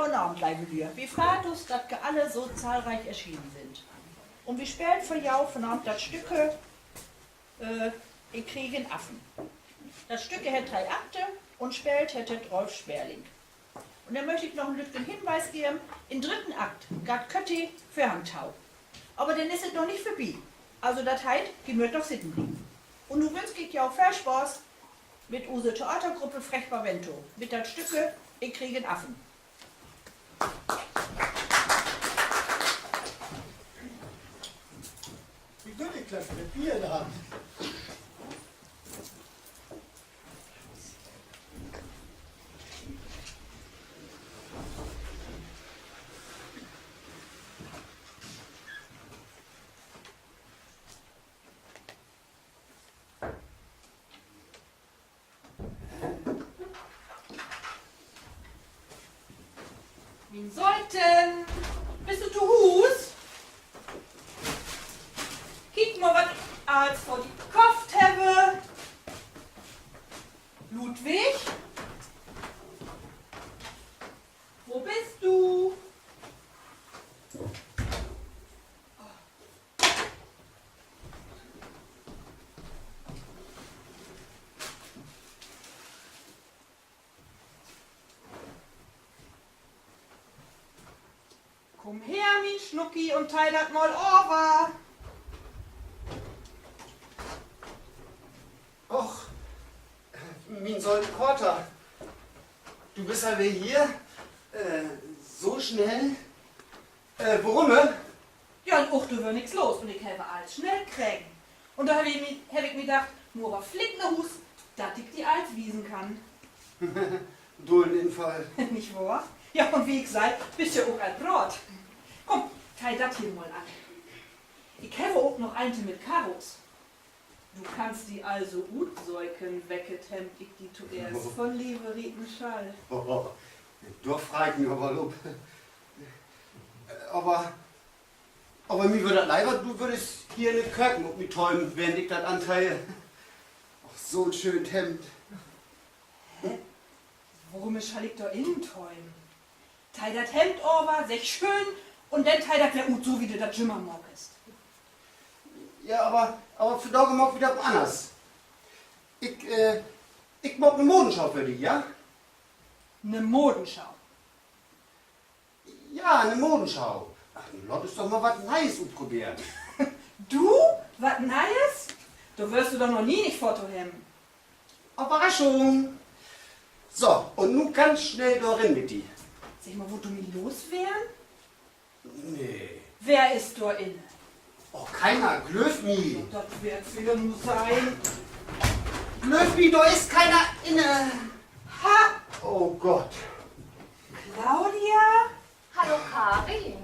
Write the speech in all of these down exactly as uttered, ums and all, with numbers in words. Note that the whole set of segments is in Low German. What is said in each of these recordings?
Goden Avend, leve Lüe. Wi freit us, dat ge alle so zahlreich erschienen sünd. Un wi speelt för jo vunavend dat Stücke, äh, Ik krieg en Affen. Dat Stücke hett dree Akte un speelt hett dat Rolf Sperling. Un denn möcht ik noch en lüttken Hinweis geven: In'n drüdden Akt gaht kött de Vörhang tau. Aver denn is et noch nich vörbi. Also, dat heet, ji mööt noch sitten blieven. Un nu wünsch ik jo veel Spaaß mit use Theatergruppe Frech Bavento, mit dat Stücke Ik krieg en Affen. Wie gott, ik glööv, mit Bier in de Hand. Mien Söten, büst du to Huus? Kiek mal, wat ik allens för di kofft heff. Ludwig? Wo büst du? Kumm her, mien Schnucki, un tei dat mal över. Och, mien Söten Kater, du büst al weer hier? Äh, so snell? Äh, worüm? Ja, un ok, dor weer nix los un ik heff allens snell kregen. Un dor heff ik mi, heff ik mi dacht, nu aver flink na Huus, dat ik di allens wiesen kann. Dullen Infall. Nich wohr? Ja, un wie ik seh, büst ja ok al praat. Kumm, tei dat hier mal an. Ik heff ok noch eente mit Karos. Du kannst di also utsöken, wecket Hemd ik di toeerst von Leve rieten schall. Dor frei ik mi aver op. Aver, aver mi wöör dat leiver, du wöörst hier in de Köken op mi töven, während ik dat anteih. Och, so'n schöön Hemd. Hä? Worüm schall ik dor in töven? Tei dat Hemd över, segg schöön, un denn tei dat weer ut, so wie du dat jümmer maakst. Ja, aver, aver vandaag maak wi dat anners. Ik, äh, ik maak 'ne Modenschau för di, ja? 'Ne Modenschau? Ja, 'ne Modenschau. Ach, nu laat us doch mal wat Nee'es utproberen. Du? Wat Nee'es? Dor wöörst du doch noch nie nich vörtoheven. Överraschung. So, un nu ganz snell dor rin mit di. Segg mal, wullt du mi losweern? Nee. Wer is dor inne? Och, keiner, glööv mi. Dat warrt se ja nu sehn. Glööv mi, dor is keiner inne. Ha! Oh Gott. Claudia? Hallo, Karin.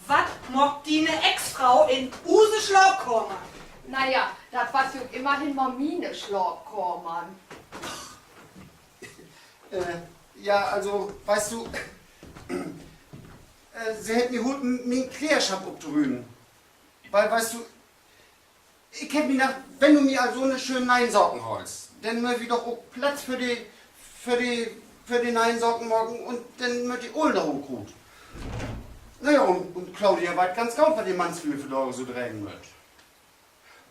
Wat maakt diene Exfrau in use Slaapkamer? Na ja, dat was jo ok immerhin mal miene Slaapkamer. Äh, ja, also, weetst du, äh, se hett mi hulpen, mien Kleerschapp optorümen. Wiel, weetst du, ik heff mi dacht, wenn du mi al so 'ne schönen ne'en Saken haalst, denn mööt wi doch ok Platz för de, för de, för de ne'en Saken maken un denn mööt de olen dor ok rut. Na ja, un, un Claudia weet ganz goot, wat de Mannslüüd vandaag so dregen mööt.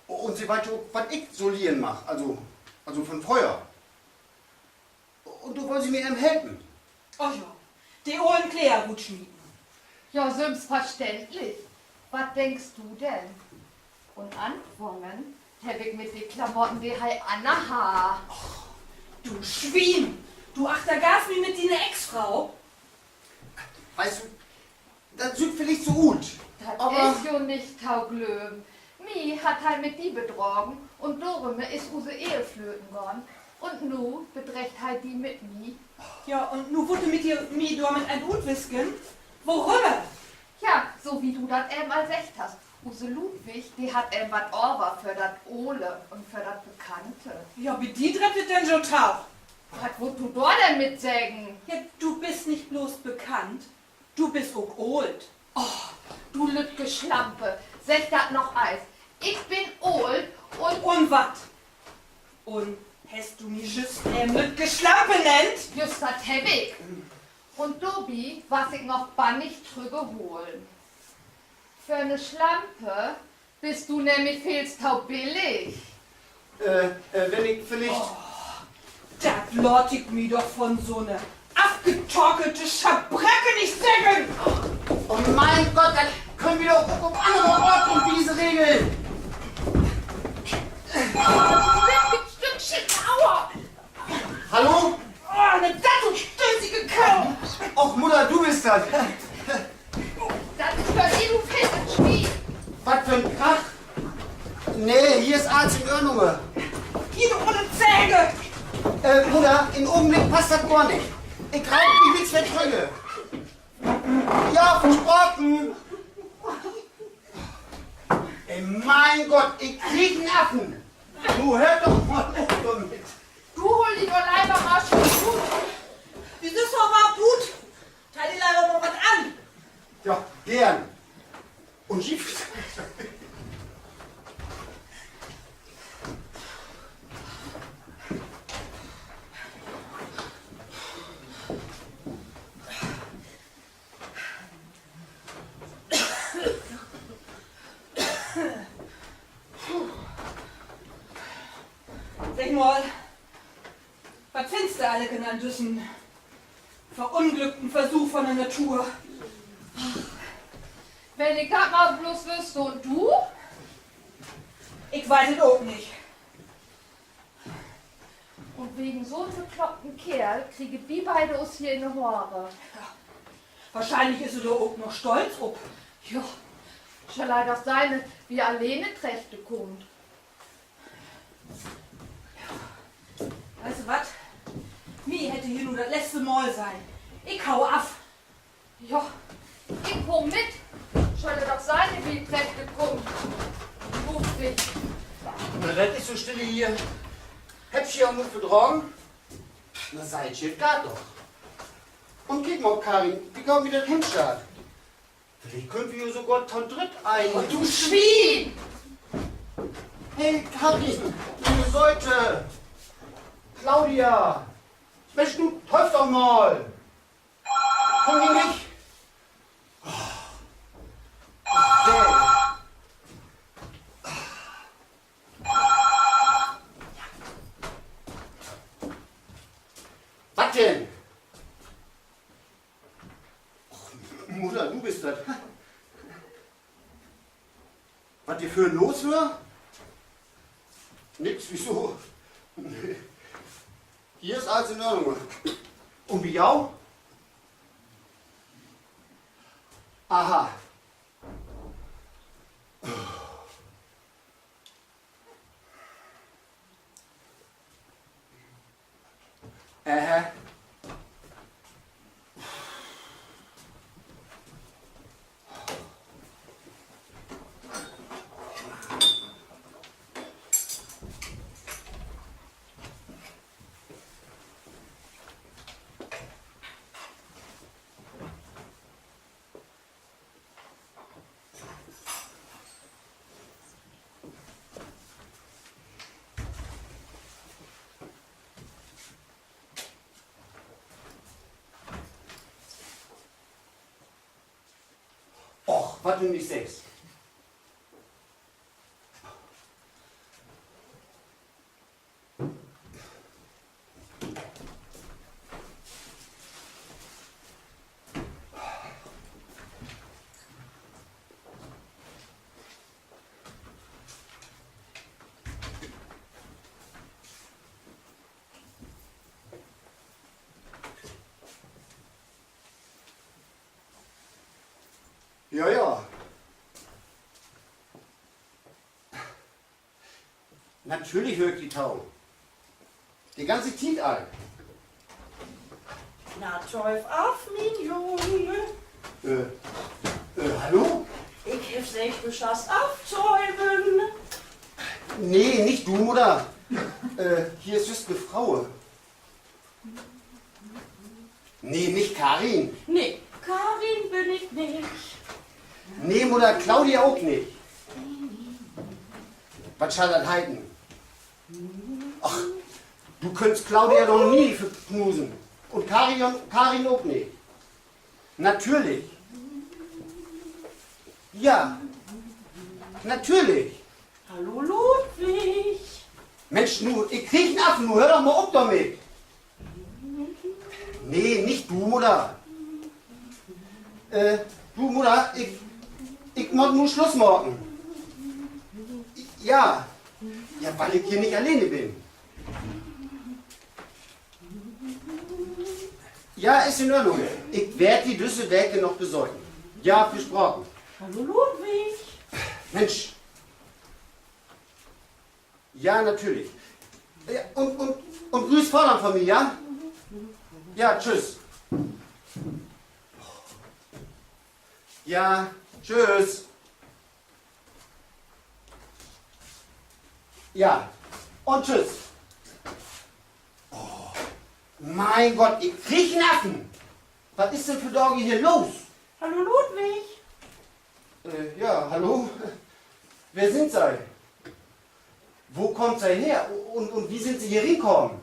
Un se weet ok, wat ik so lieren mag, also, also von fröher. Un do wull se mi even helpen. Oh ja, de olen Kleer rutsmieten. Ja, sülvstverständlich. Wat denkst du denn? Un anfungen heff ik mit de Klamotten, de he anharr. Du Swien, du achtergahst mi mit diene Exfrau. Weetst du, dat süht villicht so ut, dat is jo nich to glöven. Mi hett he mit di bedragen un dorüm is use Ehe flöten gahn. Un nu bedriggt he di mit mi. Ja, un nu wullt du mit di, mi dormit eent utwisken? Worüm? Ja, so wie du dat even al seggt hest. Use Ludwig, de hett even wat över för dat Ole un för dat Bekannte. Ja, bi di dreppt dat denn jo to. Wat wullt du dor denn mit seggen? Ja, du büst nich blots bekannt, du büst ok oolt. Oh, du lüttke Slampe, segg dat noch eens. Ik bün oolt un... Un wat? Un hest du mi jüst even lüttke Slampe nennt? Jüst dat heff ik. Un dorbi was ik noch bannig trüggeholen. För 'ne Slampe büst du nämlich veel to billig. Äh, äh, wenn ik villicht... Oh, dat laat ik mi doch von so 'ne afgetakelte Schabracke nich seggen. Oh, mien Gott, dat köönt wi doch ok op annere Aart un Wies regeln. Stück Shit, aua! Hallo? Oh, ne, dat, du dösige Kau! Och, Mudder, du büst dat. Dat is för di, du fettes Swien. Wat för 'n Krach? Nee, hier is allens in Ordnung. Hier, du olle Zege! Äh, Mudder, in'n Ogenblick passt dat gor nich. Ik greip di nix mehr trügge. Ja, versproken. Ey, mien Gott, ik krieg en Affen. Nu höör doch mal op dormit. Du, hool di doch lever mal Schuh. Wi süht doch mal ut. Dee di lever mal wat an. Ja, geern. Un ji... Segg mal, wat finnst du allens an düssen verunglückten Versuch von de Natur? Wenn ik dat mal bloots wüsst, un du? Ik weet dat ok nich. Un wegen so'n bekloppten Keerl kriegt wi beide us hier in de Hoore. Ja. Wohrschienlich is se dor ok noch stolt op. Ja, schall ehr doch sehn, dat wi alleen trechte kaamt. Weetst du wat? Mi hett dat hier nu dat letzte Mal sehn. Ik hau af. Ja, ik kaam mit. Schall ehr doch sehn, wi trechte kaamt. Muffig. Na, dat is so stille hier. Hebbt ji jo nu verdragen? Na, seht ji, geiht doch. Un kiek mal, Karin, wi gaht mit dat Hemd staht. Villicht köönt wi jo sogor to dritt een... Oh, du Swien! Hey, Karin, du Söte! Claudia! Mensch, nu töv doch mal! Kaamt ji nich? Wat denn? Och, Mudder, du büst dat. Wat hier vörhen los weer? Nix, wieso? Hier is allens in Ordnung. Un bi jo? Aha. Aha. Och, wat du nich seggst. Ja, ja. Natürlich höör ik di to. De ganze Tiet al. Na, töv af, mien Jung. Äh, äh, hallo? Ik heff seggt, du schasst aftöven. Nee, nich du, Mudder. Äh, hier is jüst 'ne Fro. Nee, nich Karin. Nee, Karin bün ik nich. Nee, Mudder, Claudia ok nich. Wat schall dat heten? Ach, du kunnst Claudia doch nie verknusen. Un Karin, Karin ok nich. Natürlich. Ja, natürlich. Hallo, Ludwig. Mensch, nu, ik krieg en Affen, nu höör doch mal op dormit. Nee, nich du, Mudder. Äh, du, Mudder, ik, ik mutt nu Sluss maken. Ja. Ja, wiel ik hier nich alleen bün. Ja, is in Ordnung. Ik warr di düsse Week noch besöken. Ja, versproken. Hallo, Ludwig. Mensch. Ja, natürlich. Ja, un, un, un grüß Vader von mi, ja? Ja, tschüss. Ja, tschüss. Ja, un tschüss. Oh, mien Gott, ik krieg en Affen. Wat is denn vondage hier los? Hallo, Ludwig. Äh, ja, hallo? Wer sünd Se? Wo kaamt Se her? Un, un wie sünd Se hier rinkamen?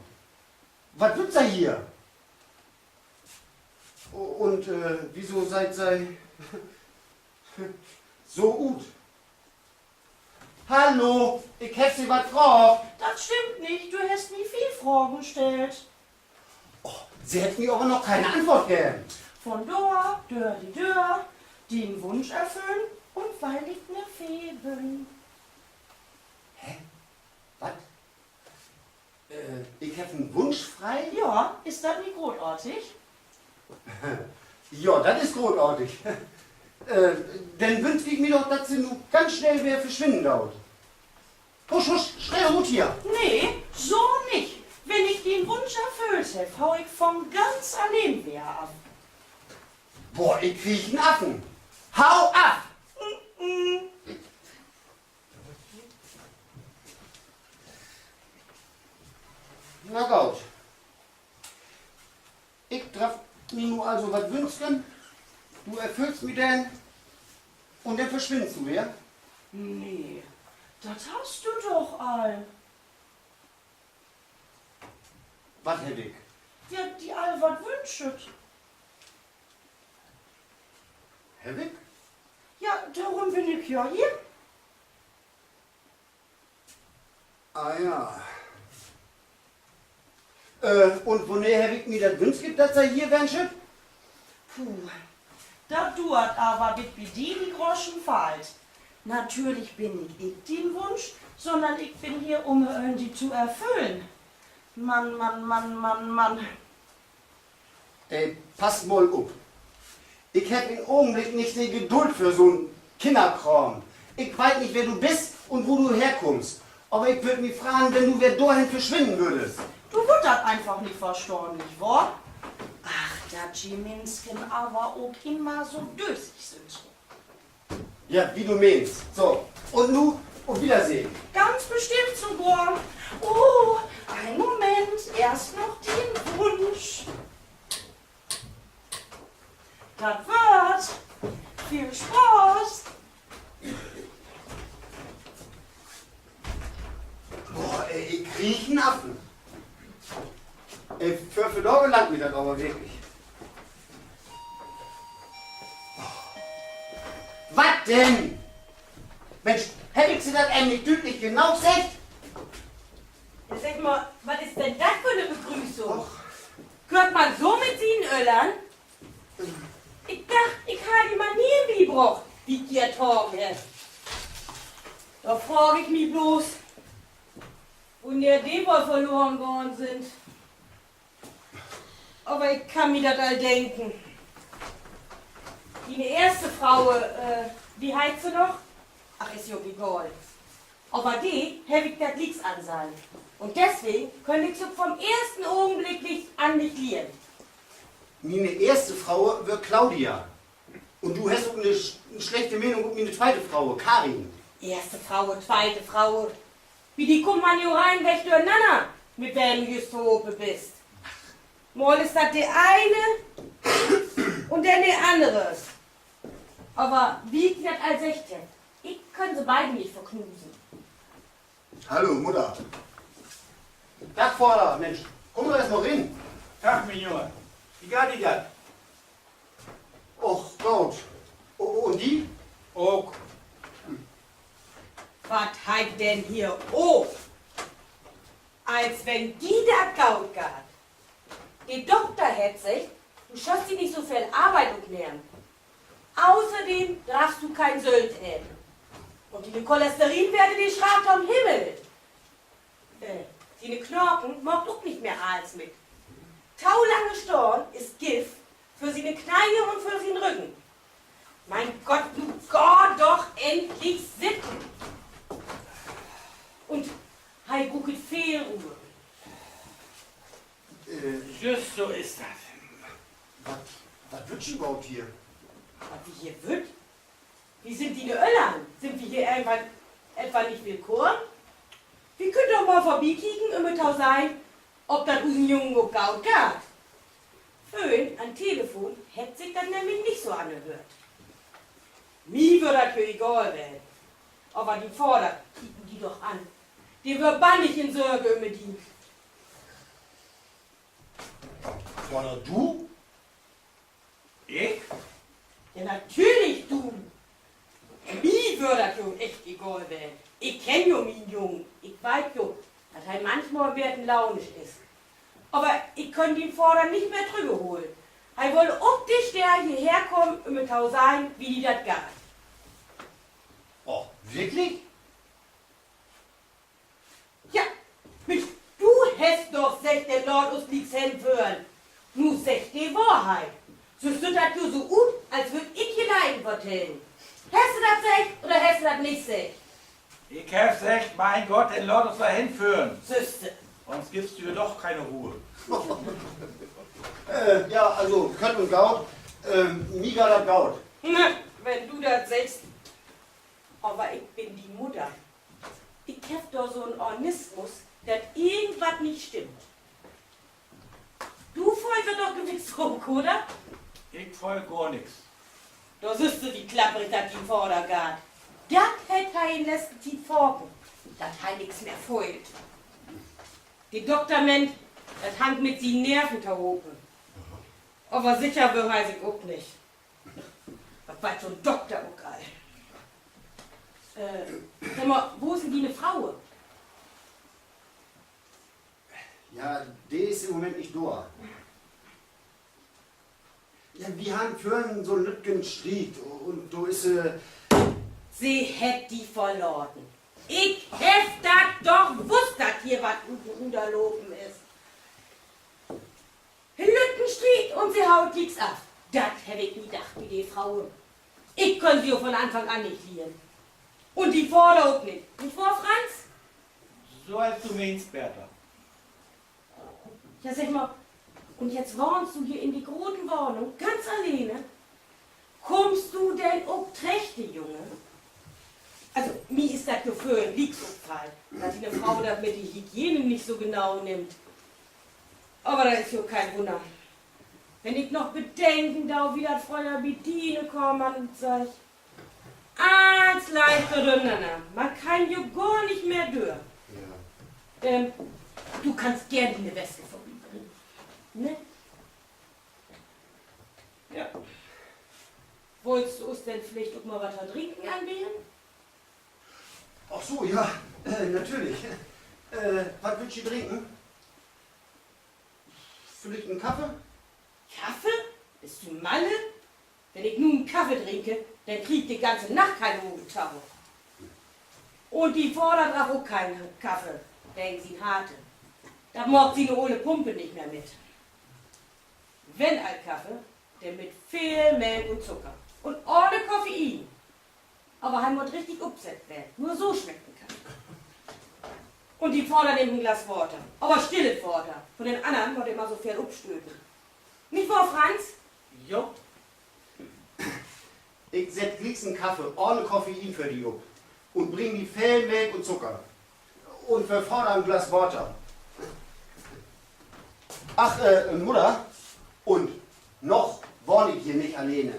Wat wüllt Se hier? Un, äh, wieso seht Se so ut? Hallo, ik heff Se wat fraagt. Dat stimmt nich, du hest mi veel Fragen stellt. Oh, Se hebbt mi aver noch keen Antwoort geven. Von Döör, Döör, de Döör, dien Wunsch erfüllen un wiel ik 'ne Fee bün. Hä? Wat? Äh, ik heff en Wunsch free? Ja, is dat nich grootartig? Ja, dat is grootartig. Äh, denn wünsch ik mi doch, dat Se nu ganz snell weer verswinnen doot. Husch, husch, snell rut hier. Nee, so nich. Wenn ik dien Wunsch erfüllt heff, hau ik von ganz alleen weer af. Boah, ik krieg en Affen. Hau af! Na goot. Ik draff mi nu also wat wünschen. Du erfüllst mi den un denn verswinnst du weer? Nee, dat hest du doch al. Wat heff ik? Ja, di al wat wünscht. Heff ik? Ja, dorüm bün ik ja hier. Ah ja. Äh, un wannehr heff ik mi dat wünscht, dat Se hier ween schüllt? Puh, dat duert aver, bit bi di de Groschen fallt. Natürlich bün ik nich dien Wunsch, sünnern ik bün hier, üm em di to erfüllen. Mann, Mann, Mann, Mann, Mann. Ey, pass mal op. Ik heff in'n Ogenblick nich de Geduld för so'n Kinnerkraam. Ik weet nich, wer du büst un wo du herkummst, aver ik wöör mi freien, wenn du weer dorhen verswinnen würdst. Du wullt dat eenfach nich verstahn, nich wahr? Ach, dat ji Minschen aver ok immer so dösig sünd. Ja, wie du meenst. So, un nu, op Wiedersehn. Ganz bestimmt sogor. Oh, een Moment, eerst noch den Wunsch. Dat wöört. Veel Spaaß. Boah, ey, ik krieg en Affen. Ey, för, för vondage langt mi dat aver wirklich. Wat denn? Mensch, heff ik Se dat egentlich düütlich genoog seggt? Segg mal, wat is denn dat för 'ne Begrüßung? Och. Köört man so mit sien Öllern? Ik dach, ik harr di Manieren bibrocht, wie ik di ertagen heff. Dor fraag ik mi bloots, wonehr de woll verloren gahn sünd. Aver ik kann mi dat al denken. Diene eerste Fro, äh, wie heet se noch? Ach, is ja ok egal. Aver de heff ik dat lieks ansehn. Un deswegen köön ik se ok von'n eersten Ogenblick an nich lieren. Miene eerste Fro wöör Claudia. Un du hest ok 'ne sch-, 'ne slechte Menen op miene tweete Fro, Karin. Eerste Fro, tweete Fro. Bi di kummt man jo reinweg dörnanner, mit wem du jüst tohopen büst. Mal is dat de eene un denn de annere. Aver wie ik dat al seggt heff, ik kann se beide nich verknusen. Hallo, Mudder. Dag, Vader. Mensch, kumm doch eerst mal rin. Dag, mien Jung. Wie geiht di dat? Ok. Wat heet denn hier ok? As wenn di dat goot geiht. De Dokter hett seggt, du schöst di nich so veel Arbeit opnehmen. Außerdem dröffst du keen Sölt eten. Un diene Cholesterinwerte, de schraagt to'n Himmel. Äh, siene Knaken maakt ok nich mehr allens mit. To lange stahn is Gift för siene Kneen un för sien Rüggen. Mien Gott, nu gah doch endlich sitten. Un he bruukt veel Ruhe. Äh, jüst so is dat. Wat, wat wüllt ji överhaupt hier? Wat wi hier wüllt? Wi sünd diene Öllern. Sünd wi hier etwa, etwa nich willkamen? Wi köönt doch mal vörbikieken, üm to sehn, of dat usen Jungen ok goot geiht. Vörhen an't Telefon hett sik dat nämlich nich so anhöört. Mi wöör dat jo egal ween. Aver dien Vader, kiek em di doch an. De wöör bannig in Sorge üm di. Vader, du? Ik? Ja, natürlich du. Mi wöör dat jo echt egal ween. Ik kenn jo mien Jung. Ik weit jo, dat he manchmal en beten launisch is. Aver ik kunn dien Vader nich mehr trüggeholen. He wull op de Steer hierher kamen, üm to sehn, wie di dat geiht. Oh, wirklich? Ja, Minsch, du hest doch seggt, de laat us glieks henföhren. Nu segg de Wohrheit. Süss süht dat jo so ut, as würr ik hier Leiden vertellen. Hest du dat seggt oder hest du dat nich seggt? Ik heff seggt, mien Gott, denn laat us dor henföhren. Sühst du. Sünst giffst du hier doch keen Ruhe. Äh, ja, also, Gott un Gaut, ähm, mi geiht dat goot. Na, wenn du dat seggst. Aver ik bün dien Mudder. Ik heff dor so'n Organismus, dat irgendwat nich stimmt. Du föhlst doch gewiss ok, oder? Ik föhl gor nix. Dor sühst du, wie klapprig dat dien Vader geiht. Dat hett he in letzte Tiet faken, dat he nix mehr föhlt. De Dokter meent, dat hangt mit sien Nerven tohopen. Aver sicher wöör he sik ok nich. Wat weit so'n Dokter ok al? Äh, segg mal, wo is denn diene Fro? Ja, de is in'n Moment nich dor. Ja, wi harrn vörhen so'n lüttken Striet un do is se... Se hett di verlaten. Ik heff dat doch wusst, dat hier wat ut de Ruder lopen is. En lütten Striet un se haut glieks af. Dat heff ik mi dacht bi de Fro. Ik kunn se jo von Anfang an nich lieden. Un dien Vader ok nich. Nich wohr, Franz? So as du meenst, Bertha. Ja, segg mal, un jetzt wahnst du hier in de grote Wahnung ganz alleen? Kummst du denn ok trecht, Junge? Also, mi is dat jo vörhen glieks opfallen, dat diene Fro dat mit de Hygiene nich so genau nimmt. Aver dat is jo keen Wunner. Wenn ik noch bedenken do, wo dat fröher bi di in de Kamer utsach. Allens leeg dörnanner. Man kann jo gor nich mehr dör. Ja. Ähm, du kannst geern diene Weske vörbibringen. Ne? Ja. Wullst du us denn villicht ok mal wat to drinken anbeden? Ach so, ja, äh, natürlich. Äh, wat wüllt ji drinken? Villicht en Kaffee? Kaffee? Büst du malle? Wenn ik nu en Kaffee drinke, denn krieg ik de ganze Nacht keen Ogen to. Un dien Vader draff ok keen Kaffee, wegen sien Hart. Dat maakt siene ole Pumpe nich mehr mit. Wenn al Kaffee, denn mit veel Melk un Zucker. Un ohne Koffein. Aver he mutt richtig upsett weren. Nur so smeckt en Kaffee. Un dien Vader nimmt en Glas Water. Aver stillet Water. Von den annern mutt he immer so veel upstöten. Nich wohr, Franz? Jo. Ik sett glieks en Kaffee ohne Koffein för di up. Un bring mi veel Melk un Zucker. Un för Vader en Glas Water. Ach, äh, Mudder, un noch wahn ik hier nich alleen.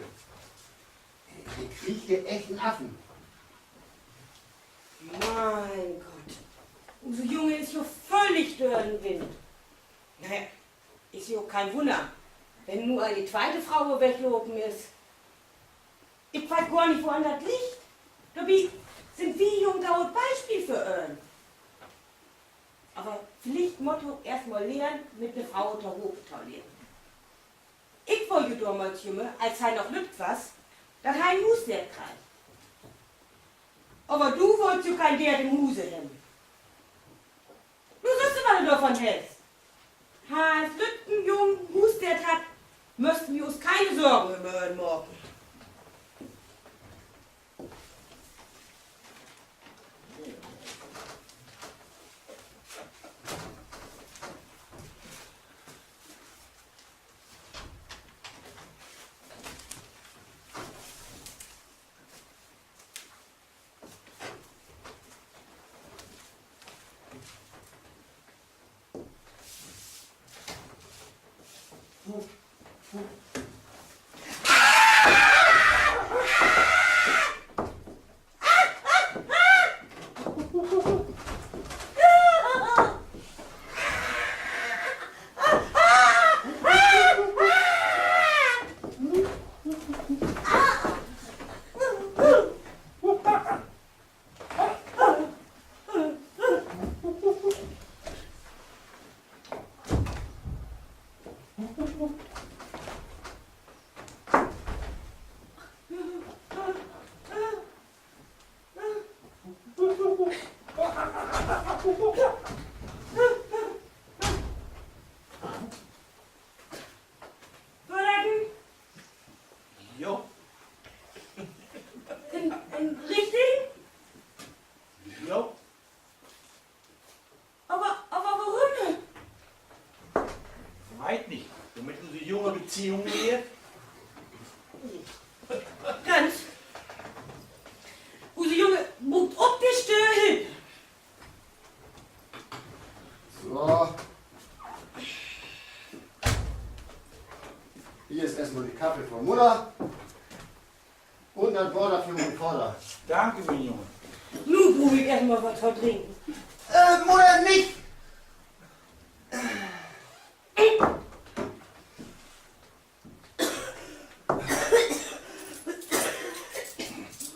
Ik krieg hier echt en Affen. Mien Gott. Use Junge is jo völlig dör den Wind. Na ja, is jo ok keen Wunner, wenn nu al de tweete Fro weglopen is. Ik weet gor nich, woran dat liggt. Dorbi sünd wi jo en goot Bispeel för em. Aver villicht mutt he ok eerst mal lehren, mit de Fro tohoop to leven. Ik wull jo domals jümmer, as he noch lütt was, dat he en Huusdeert kriggt. Aver du wullst jo keen Deert in Huse hebben. Nu sühst du, wat du dorvon hest. Harr he lütten Jung en Huusdeert hatt, müssten wi us keen Sorgen üm em maken. Wöör dat en, jo, en, en richtigen? Jo. Aver, aver worüm? Weit nich. Dormit use Junge Beziehungen lehrt? Ganz. Use Junge bruukt ok de Stöhl. So. Hier is eerstmal de Kaffee för Mudder. Un dat Water för mien Vadder. Danke, mien Junge. Nu bruuk ik eerstmal wat to drinken. Äh, Mudder, nich!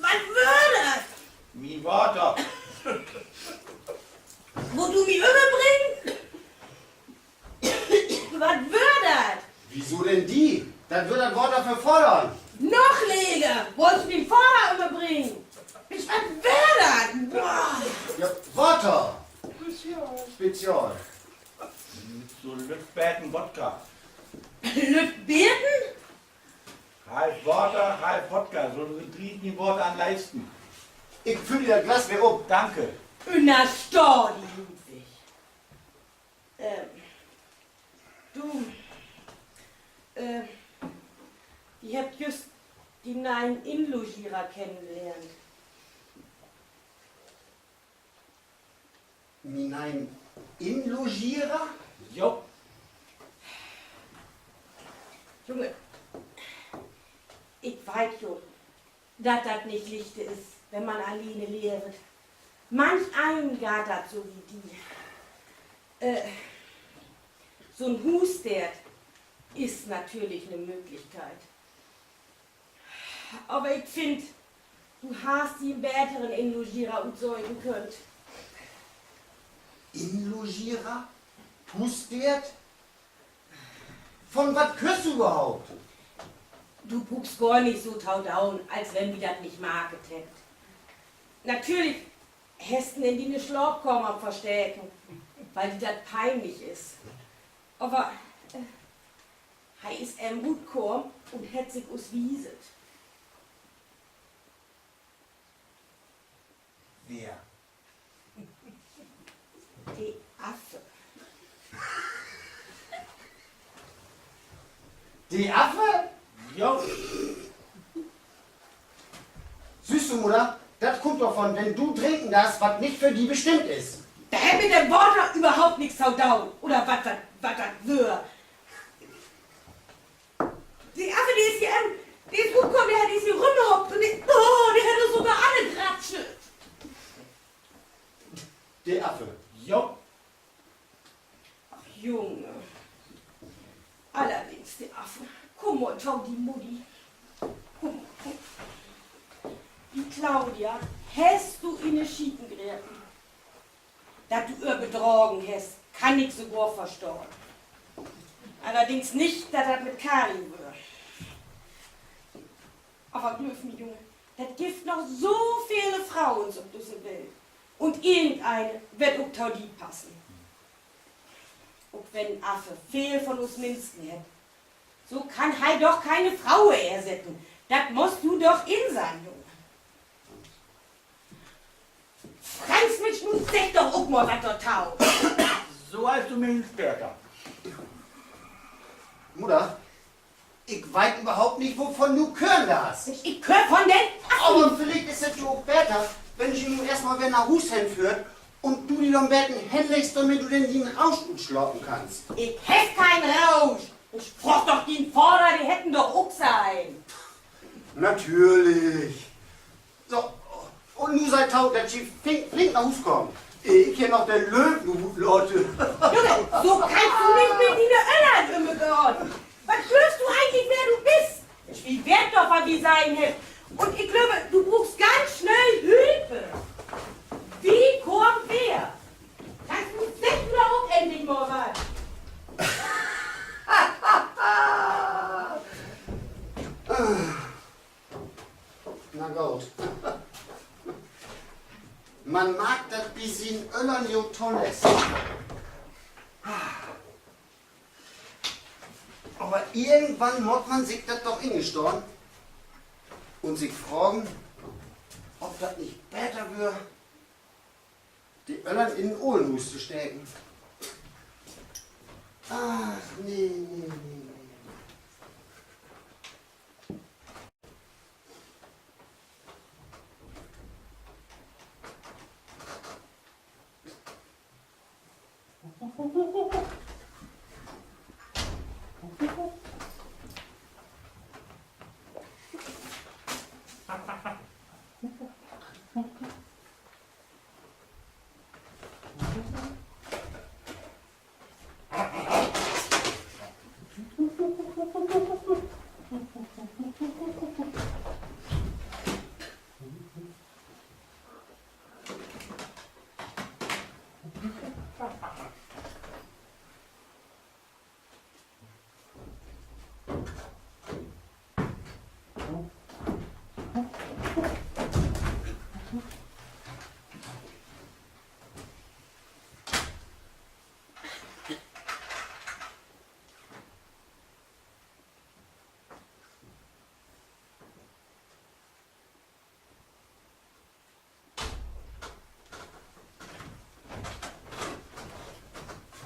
Wat wöör dat? Mien Water. Wullt du mi ümbringen? Wat wöör dat? Wieso denn di? Dat wöör dat Water för Vadder. Noch leger! Wullt du mien Vadder ümbringen? Minsch, wat wöör dat? Boah! Ja, Water. Spezial. So lütt beten Wodka. Lütt beten? Half Water, half Wodka. So, du kriggst mien Water an'n leevsten. Ik füll di dat Glas weer op. Danke. Ünnerstah di, Ludwig. Ähm, du, äh, wi hebbt jüst dien ne'en Inlogerer kennenlehrt. Mien ne'en Inlogerer? Jo. Junge, ik weit jo, dat dat nich licht is, wenn man alleen leevt. Manch een geiht dat so wie di. Äh, so'n Huusdeert is natürlich 'ne Mööglichkeit. Aver ik finn, du harrst di en beteren Inlogerer utsöken kunnt. Inlogerer? Huusdeert? Von wat küerst du överhaupt? Du bruukst gor nich so to doon, as wenn wi dat nich markt hebbt. Natürlich hest en in diene Slaapkamer versteken, wiel di dat pienlich is. Aver, äh, he is even rutkamen un hett sik us wieset. Wer? De Affe. De Affe? Jo. Sühst du, Mudder, dat kummt dorvon, wenn du drinken deist, wat nich för di bestimmt is. Dat hett mit dat Water överhaupt nix to doon. Oder wat, wat, wat dat weer. De Affe, de is hier, ähm, de is rutkamen, de hett hier rümhoppt un de, oh, de hett us sogor alle gratschet. De Affe. Jo. Ach, Junge. Allerdings, de Affe. Kumm mal to di Mutti. Kumm, kumm. Claudia, hest du in de Schieten grepen? Dat du ehr bedragen hest, kann ik sogor verstahn. Allerdings nich, dat dat mit Karin wöör. Aver glööv mi, Junge, dat gifft noch so vele Fruens op düsse Welt. Un irgendeine warrt ok to di passen. Ok wenn Affe veel von us Minsken hett, so kann he doch keine Fru ersetten. Dat musst du doch insehn, Junge. Franz, Minsch, nu segg doch ok mal wat dorto. So as du meenst, Bertha. Mudder, ik weet överhaupt nich, wovon du kören deist. Ik köör von den Affen. Aver villicht is dat jo ok beter, wenn ji nu eerstmal weer na Huus hen föhrt un du di dor 'n beten henleggst, dormit du denn dien Rausch utslapen kannst. Ik heff kein Rausch. Minsch, fraag doch dien Vader, de hett en doch ok sehn. Natürlich. So, un nu seht to, dat ji flink, flink na Huus kaamt, eh ik hier noch den Löwen utlaat. Junge, so kannst du nich mit diene Öllern ümgahn. Wat glöövst du egentlich, wer du büst? Wi weet doch, wat wi sehn hebbt. Un ik glööv, du bruukst ganz snell Hülpe. Wi kaamt weer. Kannst du, segg du doch ok endlich mal wat. Na goot. Man maakt dat bi sien Öllern jo tolles. Aver irgendwann mutt man sik dat doch ingestahn un sik fragen, of dat nich beter wöör, de Öllern in en Olenhuus to steken. Ach, nee, nee, nee, nee.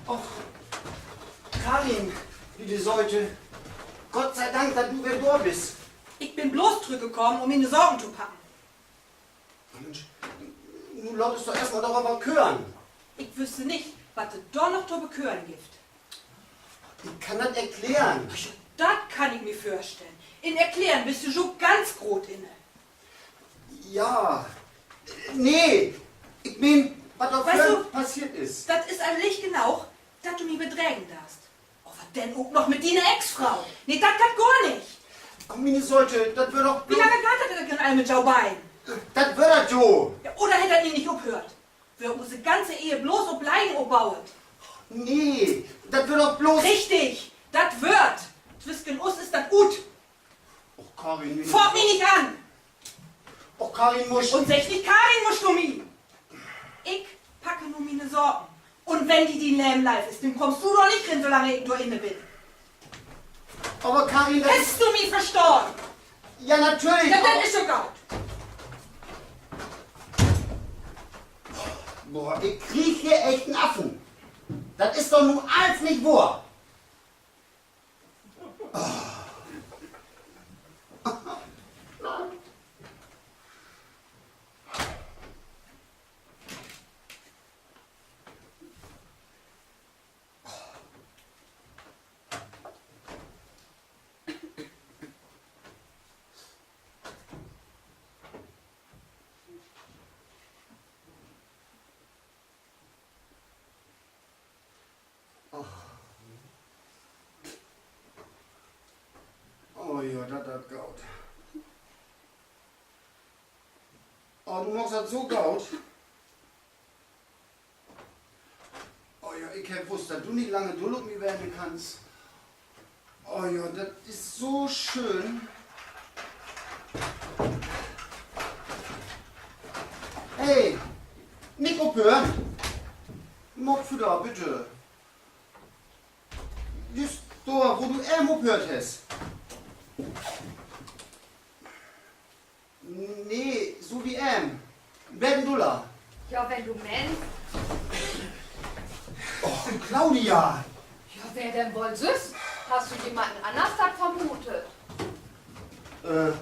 Och, Karin, du Söte. Gott sei Dank, dat du weer dor büst. Ik bün bloots trüggkamen, üm miene Saken to packen. Minsch, nu laat us doch eerstmal doröver kören. Ik wüss nich, wat dat dor noch to bekören gifft. Ik kann dat erklären. Dat kann ik mi vörstellen. In Erklären büst du jo ganz groot in. Ja. Nee, ik meen, wat dor vörhen passeert is. Dat is al licht genoog, dat du mi bedregen deist. Aver denn ok noch mit diene Ex-Fro. Nee, dat geiht gor nich. Ach, miene Söte, dat weer doch... Wo lang geiht dat denn al mit jo beiden? Dat weer dat jo. Ja, oder hett dat nie nich ophöört? Weer use ganze Ehe bloots op Leigen opbuut? Nee, dat weer doch bloots... Richtig, dat weer. Twisken us is dat ut. Och, Karin, faat mi nich an. Och, Karin, musch... Un segg nich Karin, musch to mi. Ik packe nu miene Saken. Un wenn di dien Leven leev is, denn kummst du dor nich rin, solang ik dor inne bün. Aver Karin, dat... Hest du mi verstahn? Ja, natürlich. Ja, dat is so goot. Boah, ik krieg hier echt en Affen. Dat is doch nu allens nich wohr. Du maakst dat so goot. Oh ja, ik heff wusst, dat du nich lange dull op mi wennen kannst. Oh ja, dat is so schöön. Hey, nich ophören. Maak wieder, bitte. Jüst dor, wo du even ophöört hest. Nee, so wie even. Beten duller. Ja, wenn du meenst. Och, Claudia! Ja, wer denn woll süss? Hest du jemanden anners dat vermutet? Äh,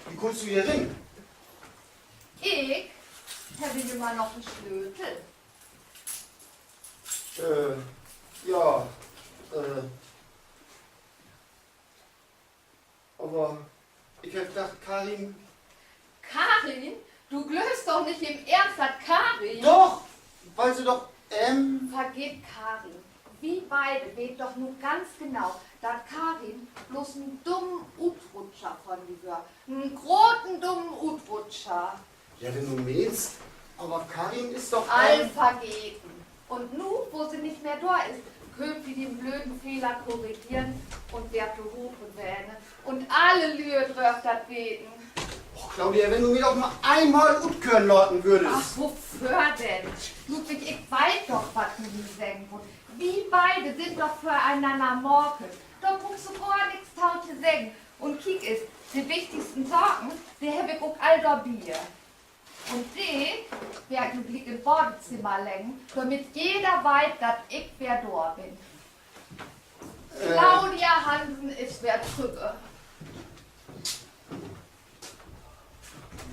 wie kummst du hier rin? Ik heff jümmer noch en Slötel. Äh, ja, äh, aver ik heff dacht, Karin. Karin? Du glöövst doch nich in'n Eernst, dat Karin... Doch, wiel se doch, ähm... Vergeet Karin. Wi beide weet doch nu ganz genau, dat Karin bloots en dummen Utrutscher von di wöör. En groten, dummen Utrutscher. Ja, wenn du meenst, aver Karin is doch... All vergeten. Un nu, wo se nich mehr dor is, köönt wi den blöden Fehler korrigeren un weer tohoop wenen. Un alle Lüe dröfft dat weten. Och, Claudia, wenn du mi doch mal eenmal utkören laten würdest. Ach, woför denn? Ludwig, ik weet doch, wat du mi seggen wullt. Wi beide sünd doch för'nanner maakt. Dor bruukst du gor nix to seggen. Un kiek es, de wichtigsten Saken, de heff ik ok all dorbi. Un de weer ik nu gliek in't Badezimmer leggen, dormit jeder weet, dat ik weer dor bün. Claudia Hansen is weer trügge.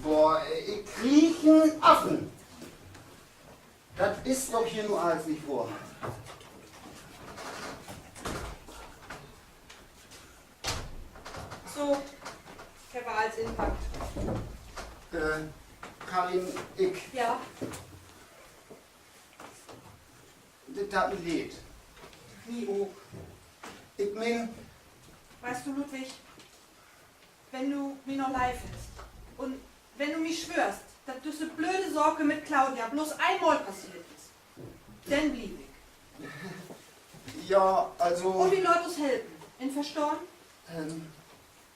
Boah, ik krieg en Affen. Dat is doch hier nu allens nich wohr. So, ik heff allens inpackt. Äh, Karin, ik... Ja? Dat deit mi leed. Mi ok. Ik meen... Weetst du, Ludwig, wenn du mi noch leev hest un wenn du mi swöörst, dat düsse blöde Saak mit Claudia bloots eenmal passeert is, denn bliev ik. Ja, also... Un wi laat us helpen. Inverstahn?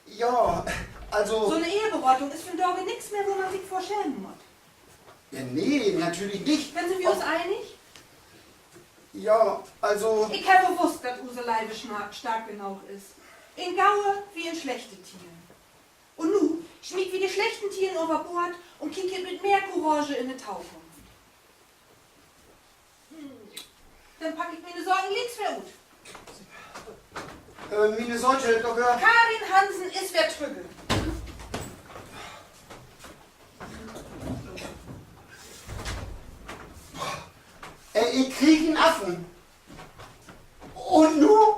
Ja, also... So 'ne Eheberatung is vundaag nix mehr, wo man sik vör schämen mutt. Ja, nee, natürlich nich. Denn sünd wi us enig? Ja, also... Ik heff wusst, dat use Leev stark genoog is. In gode wie in slechte Tieden. Un nu smiet wi de slechten Tieden över Boord un kiekt mit mehr Courage in de Tokunft. Denn pack ik miene Saken glieks weer ut. Äh, miene Saken, Dokter. Karin Hansen is weer trügge. Äh, ik krieg en Affen. Un nu?